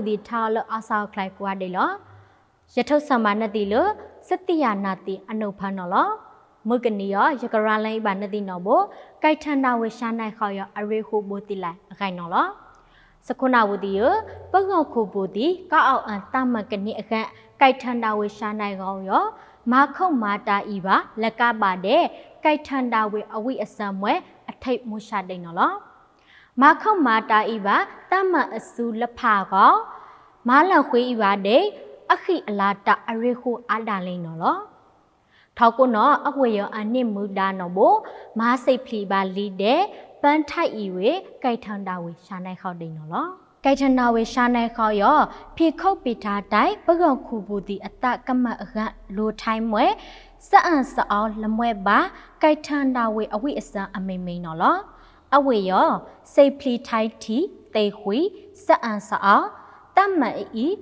ဒီးတၢ်ကစီၣ်လၢအအိၣ်သးအံၤဒုးသ့ၣ်ညါဘၣ်သုသ့ၣ်ထီၣ်လၢအီၣ်ဆၣ်အီၣ်ချါကိးဂၤဒဲးလီၤ. ယထိးဆၢမၤနၢၤသုလၢ စသ့ၣ်ညါနၢ်သ့ၣ်အနီၢ်ဖးနီၣ်လီၤ. မုၢ်ကနံၤအံၤ ယကရၤလၢအံၤဘၣ်နၢၤသုနီၣ်ဘိ, ကဲထၢၣ်ဒၣ်ဝဲၡါနဲၣ်ဃီအံၤ အရ့ဃိာ်ဘိသ့ၣ်လၢအဂၤနီၣ်လီၤ. စခိၣ်နၢ်ဝံၤဒံးဧၢ, ပဂၢၢ်ခိၣ်ပူၤဒံး ကအိၣ်အသးမၤကန့ၢ်အဂၤ ကဲထၢၣ်ဒၣ်ဝဲၡါနဲၣ်ဃီအံၤ မၤခိၣ်မၤတၢ်အံၤဘၣ် လၢကါဘၣ်ဒဲး ကဲထၢၣ်ဒၣ်ဝဲအဝံၣ်အစၢၤမွဲအထံးမူဆါဒဲးနီၣ်လီၤ. မၤခိၣ်မၤတၢ်အံၤဘၣ် တၢ်မၤအစုလၢဖးအဂီၢ်, မၤလၢာ်ဃ့အံၤဘၣ်ဒဲး အဃံအလၤတၢ်အရ့ဃိာ်အါဒၣ်လံနီၣ်လီၤ. ထီကိၣ်နီၣ် အဝဲၢ်ယီၤအန့ၢ်မူဒါနီၣ်ဘိ, မၤစံးဖျံးဘၣ်လံဒဲး ပၢထါအံၤဝဲ ကဲထၢၣ်ဒၣ်ဝဲၡါနဲၣ်ဃီဒဲးနီၣ်လီၤ. ကဲထၢၣ်ဒၣ်ဝဲၡါနဲၣ်ဃီအံၤ ဖံးခိၣ်ဖံးတၢ်တၢ် ပဂၢၢ်ခိၣ်ပူၤဒံးအသးကမၣ်အဂၤ လိၤထဲမွဲ စအၣ်စအီလၢမွဲဘၣ် ကဲထၢၣ်ဒၣ်ဝဲအဝံၣ်အစၢၤအမံၤမံၤနီၣ်လီၤ. အဝဲၢ်ယီၤ စံးဖျံးထဲထံၣ်သ့ၣ်ဃံ စအၣ်စအီ, တၢ်မၤအအံၤ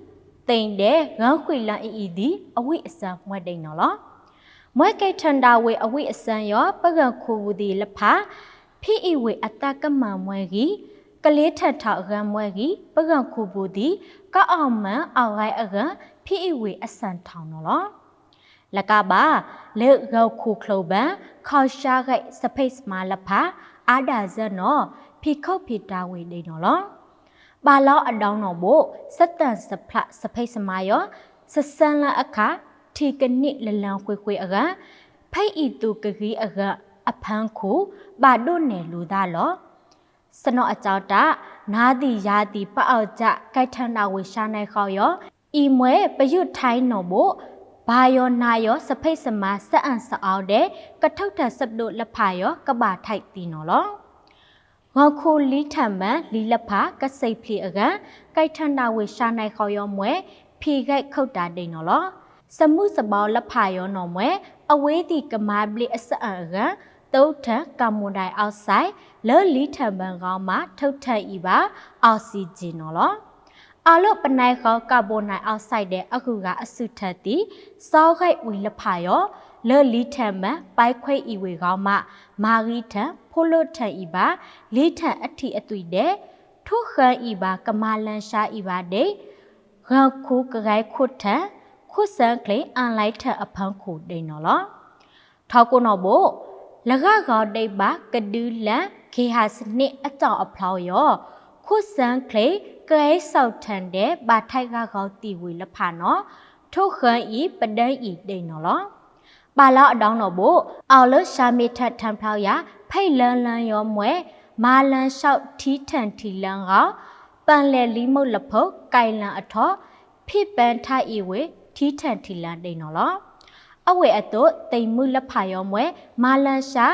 သ့ၣ်ဒဲး ဂၢၢ်ဃံလၢအအံၤဒံး အဝံၣ်အစၢၤမွဲဒဲးနီၣ်လီၤ. မွဲကဲထၢၣ်ဒၣ်ဝဲအဝံၣ်အစၢၤယီၤ ပဂၢၢ်ခိၣ်ပူၤဒံးလၢဖး, ဖံးအံၤဝဲအသးကမၣ်မွဲဂံၢ်, ကလ့ထၢၣ်ထီၣ်အဂၤမွဲဂံၢ်, ပဂၢၢ်ခိၣ်ပူၤဒံး ကအီၣ်မၢအီၣ်ဂဲၤအဂၤ ဖံးအံၤဝဲအဆၣ်ထီၣ်နီၣ်လီၤ. လၢကါဘၣ် လၢဂၢၢ်ခိၣ်ချိၣ်ဘၢ ခီၣ်ဆါဂဲၤ စဖံးစမါလၢဖး အါဒၣ်စၢၤနီၣ် ဖံးခိၣ်ဖံးတၢ်ဝဲဒဲးနီၣ်လီၤ. ဘၣ်လီၤအဒီနီၣ်ဘိ စသၢၣ်စဖျးစဖံးစမါယီၤ စဆၢလၢအခါ ထံကနံၣ်လၢလၢဃ့ဃ့အဂၤ ဖဲအံၤသူၣ်ကဂံၤအဂၤအဖၢခိၣ် ဘၣ်ဒိးနဲၣ်လိာ်သးလီၤ. စနီၣ်အကၠီတၢ် နၤသံၣ်ယၤသံၣ် ပအီၣ်ကၢ် ကဲထၢၣ်ဒၣ်ဝဲၡါနဲၣ်ဃီယီၤ အံၤမွဲပယူာ်ထဲနီၣ်ဘိ ဘၣ်ယီၤနၤယီၤ စဖံးစမါ စအၣ်စအီဒဲး ကထုးထီၣ်စပဒိၣ်လၢဖးယီၤ ကဘၣ်ထဲးသံနီၣ်လီၤ. ဂီၤခူလံထၢၣ်မၢလံလၢဖး ကစံးဖျံးအဂၤ ကဲထၢၣ်ဒၣ်ဝဲၡါနဲၣ်ဃီယီၤမွဲ ဖံးဂဲၤခုၣ်တၢ်ဒဲးနီၣ်လီၤ. စမူစဘီလၢဖးယီၤနီၣ်မွဲ အဝဲသ့ၣ်ကမၤဘျ့အစအၣ်အဂၤ သူးထၢၣ် carbon dioxide လၢလံထၢၣ်မၢဂီၤမး ထုးထီၣ်အံၤဘၣ် oxygen နီၣ်လီၤ. အလီၢ်ပနၢ်ဃီ carbon dioxide ဒဲး အဂုၤအဂၤအစုထၢၣ်သံ စီၤဂဲၤဝံၤလၢဖးယီၤ လၢလံထၢၣ်မၢ ပၢ်ခွဲးအံၤဝဲဂီၤမး မၤဂံၢ်ထၢၣ် ဖိးလိထၢၣ်အံၤဘၣ် လံထၢၣ်အထံၣ်အသွံၣ်ဒဲး ထိၣ်ဃၢအံၤဘၣ် ကမၤလၢဆါအံၤဘၣ်ဒဲး ဂၢၢ်ခူကဂဲၤခိၣ်ထၢၣ် ခိၣ်စၢၣ်ချ့ အၣ်လဲထၢၣ်အဖၢခိၣ်ဒဲးနီၣ်လီၤ. ထီကိၣ်နီၣ်ဘိ လၢဂၤဂီၤဒဲးဘၣ် ကဒုလၢ က့ၤဟးစနံးအတီၢ်အဖျီယီၤ ခိၣ်စၢၣ်ချ့ ကဂဲၤဆီၣ်ထၢၣ်ဒဲး ဘၣ်ထဲးဂၤဂီၤသံဝံၤလၢဖးနီၣ် ထိၣ်ဃၢအံၤ ပဒၢအံၤဒဲးနီၣ်လီၤ. ဘၣ်လီၤအဒီနီၣ်ဘိ အီၤလၢၡါမ့ၢ်ထၢၣ်ထၢၣ်ဖျီယၤ ဖဲလၢလၢယီၤမွဲ မၤလၢဆှီထံထၢၣ်ထံလၢဂီၤ ပၢၣ်လဲၣ်လံမိၢ်လၢဖိ ကဲလၢအထီၣ် ဖံးပၢထါအံၤဝဲ ထံထၢၣ်ထံလၢဒဲးနီၣ်လီၤ. အဝဲအသိး သ့ၣ်မုၢ်လၢဖးယီၤမွဲ မၤလၢဆှီ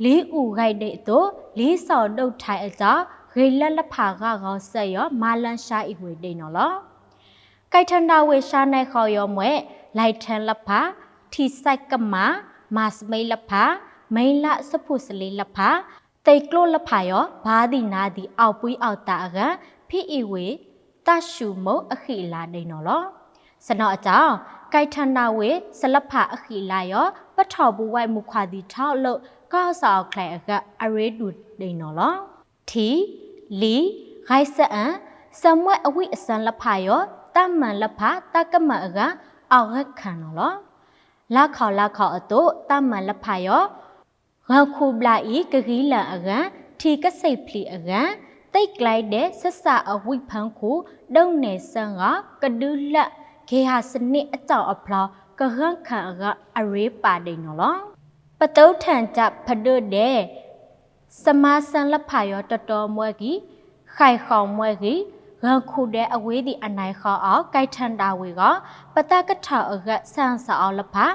လံအူၣ်ဂဲၤဒဲးအသိး လံစီၤဒိၣ်ထဲအတီၢ် ဂ့ၤလၢလၢဖးဂၤဂီၤစၢၤယီၤ မၤလၢဆှီအံၤဝဲဒဲးနီၣ်လီၤ. ကဲထၢၣ်ဒၣ်ဝဲၡါနဲၣ်ဃီယီၤမွဲ လဲၤထၢၣ်လၢဖး ထံစဲးကမၣ် မၤစမ့လၢဖး မ့လးစဖူစလ့လၢဖး သ့ၣ်ကျိလၢဖးယီၤ ဘၣ်သံၣ်နါသံၣ် အီၣ်ပှံအီၣ်သးအဂၤ ဖံးအံၤဝဲ သးဆူၣ်မိၢ်အဃံအလၤဒဲးနီၣ်လီၤ. စနီၣ်အကၠီ ကဲထၢၣ်ဒၣ်ဝဲ စလၢဖးအဃံအလၤယီၤ ပထီၣ်ပဝဲမူခွါသံၣ်ထီၣ်လၢ ကီၢ်စးအီၣ်ချဲအဂၤ အရ့ဒိၣ်ဒဲးနီၣ်လီၤ. ထံ, လံ, ဂဲၤစအၣ်, စၢၤမွဲအဝံၣ်အစၢၤလၢဖးယီၤ တၢ်မၤလၢဖး တၢ်ကမၣ်အဂၤ အီၣ်ဂဲၤခၢၣ်နီၣ်လီၤ. လါခီလါခီအသိး တၢ်မၤလၢဖးယီၤ ဂၢၢ်ခူဘျါအံၤ ကဂံၢ်လၢအဂၤ ထံကစံးဖျံးအဂၤ သ့ၣ်ကျဲဒဲး စစၢ်အဝံၣ်ဖၢခိၣ် ဒိၣ်န့ၢ်စၢၤဂီၤ ကဒုလၢ က့ၤဟးစနံးအတီၢ်အဖျီ ကဂၢၢ်ခၢၣ်အဂၤ အရ့ပာ်ဒဲးနီၣ်လီၤ. ပတုာ်ထၢၣ်တၢ်ဖဒၢဒဲး စမါစၢၤလၢဖးယီၤတတီၤမွဲဂံၢ်, ဃဲၤဃီၤမွဲဂံၢ်, ဂၢၢ်ခူဒဲးအဝဲသ့ၣ်အနၢ်ဃီအီၤ ကဲထၢၣ်ဒၣ်ဝဲဂီၤ ပတၢ်ကထီၣ်အဂၤ စၢ်စးအီၤလၢဖး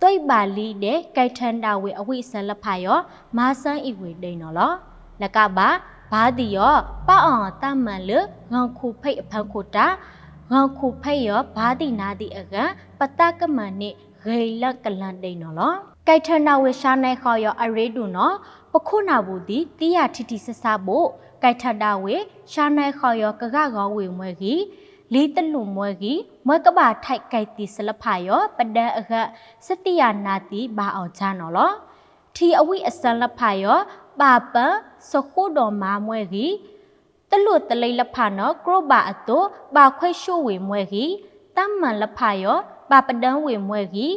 သွံၣ်ဘၣ်လံဒဲး ကဲထၢၣ်ဒၣ်ဝဲအဝံၣ်အစၢၤလၢဖးယီၤ မၤစၢၤအံၤဝဲဒဲးနီၣ်လီၤ. လၢကါဘၣ် ဘၣ်သံၣ်ယီၤ ပာ်အီၤတၢ်မၤလၢ ဂၢၢ်ခူဖဲအဖၢခိၣ်တၢ် ဂၢၢ်ခူဖဲယီၤ ဘၣ်သံၣ်နါသံၣ်အဂၤ ပတၢ်ကမၣ်န့ၣ် ဂ့ၤလၢကလၢၤဒဲးနီၣ်လီၤ. ကဲထၢၣ်ဒၣ်ဝဲၡါနဲၣ်ဃီယီၤအရ့ဒိၣ်နီၣ် ပခိၣ်နၢ်ပူၤသံ သံယၤထံထံဆးဆးဘိ ကဲထၢၣ်ဒၣ်ဝဲ ၡါနဲၣ်ဃီယီၤကဂၤဂီၤဝ့ၢ်မွဲဂံၢ်, လံတလူၢ်မွဲဂံၢ်, မွဲကဘၣ်ထဲးကဲၤသံစၢၤလၢဖးယီၤ ပဒၢအဂၤ စသံၣ်ယၤနါသံၣ်ဘၣ်အီၤကၢ်နီၣ်လီၤ. ထံအဝံၣ်အစၢၤလၢဖးယီၤ ဘၣ်ပၢစဃိဒီးမါမွဲဂံၢ် တလိၣ်သလ့လၢဖးနီၣ် ကြိဘၣ်အသိး ဘၣ်ခွဲးဆူဝ့ၢ်မှဲဂံၢ်, သးမၢ်လၢဖးယီၤ ဘၣ်ပဒၢဝ့ၢ်မှဲဂံၢ်,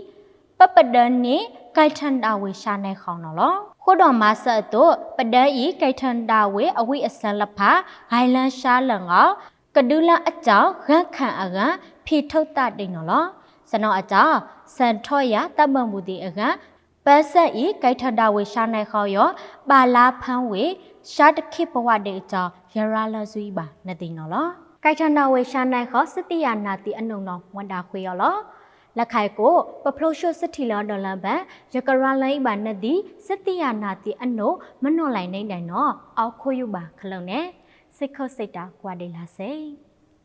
ပပဒၢန့ၢ် ကဲထၢၣ်ဒၣ်ဝ့ၢ်ဆါနၢၣ်ဃီနီၣ်လီၤ. ဃိဒီးမၤစၢၤအသိး ပဒၢအံၤ ကဲထၢၣ်ဒၣ်ဝ့ၢ်အဝံအဆၢလၢဖး ဂဲၤလၢဆါလၢဂီၢ်, ကဒုလၢအတၢ် ဂဲၤခၣ်အဂၤ ဖံးထိသၣ်ဒံးနီၣ်လီၤ. စနီၣ်အတၢ် စၢထီယၤ သးဘၢၣ်မူဒံးအဂၤ ပၢဆှၢအံၤ ကဲထၢၣ်ဒၣ်ဝ့ၢ်ဆါနၢၣ်ဃီယီၤ ဘၣ်လါဖၢဝ့ၢ် ဆါတခ့ပဝးဒံးအတၢ် ယရၤလၢဆူအံၤဘၣ်နသ့ၣ်နီၣ်လီၤ. ကဲထၢၣ်ဒၣ်ဝ့ၢ်ဆါနၢၣ်ဃီ စသ့ၣ်ယၤနာ်သ့ၣ်အနိၣ်နီၣ် မူဒါဃ့အီၤလီၤ. လၢခါအံၤကိး ပဖျိးဆူစထံၣ်လၢအီၤဒီးလၢဘၣ် ယကရၤလၢအံၤဘၣ်နသ့ၣ် စသ့ၣ်ယၤနာ်သ့ၣ်အနိၣ် မနီၣ်လဲၣ်န့ၣ်ဒဲးနီၣ် အီခိၣ်ယူၢ်ဘၣ်ခဲလၢာ်န့ၣ် စ့ၢ်ကီးစံးတၢ်ကွၢ်ဒံးလၢ်စ့ၢ်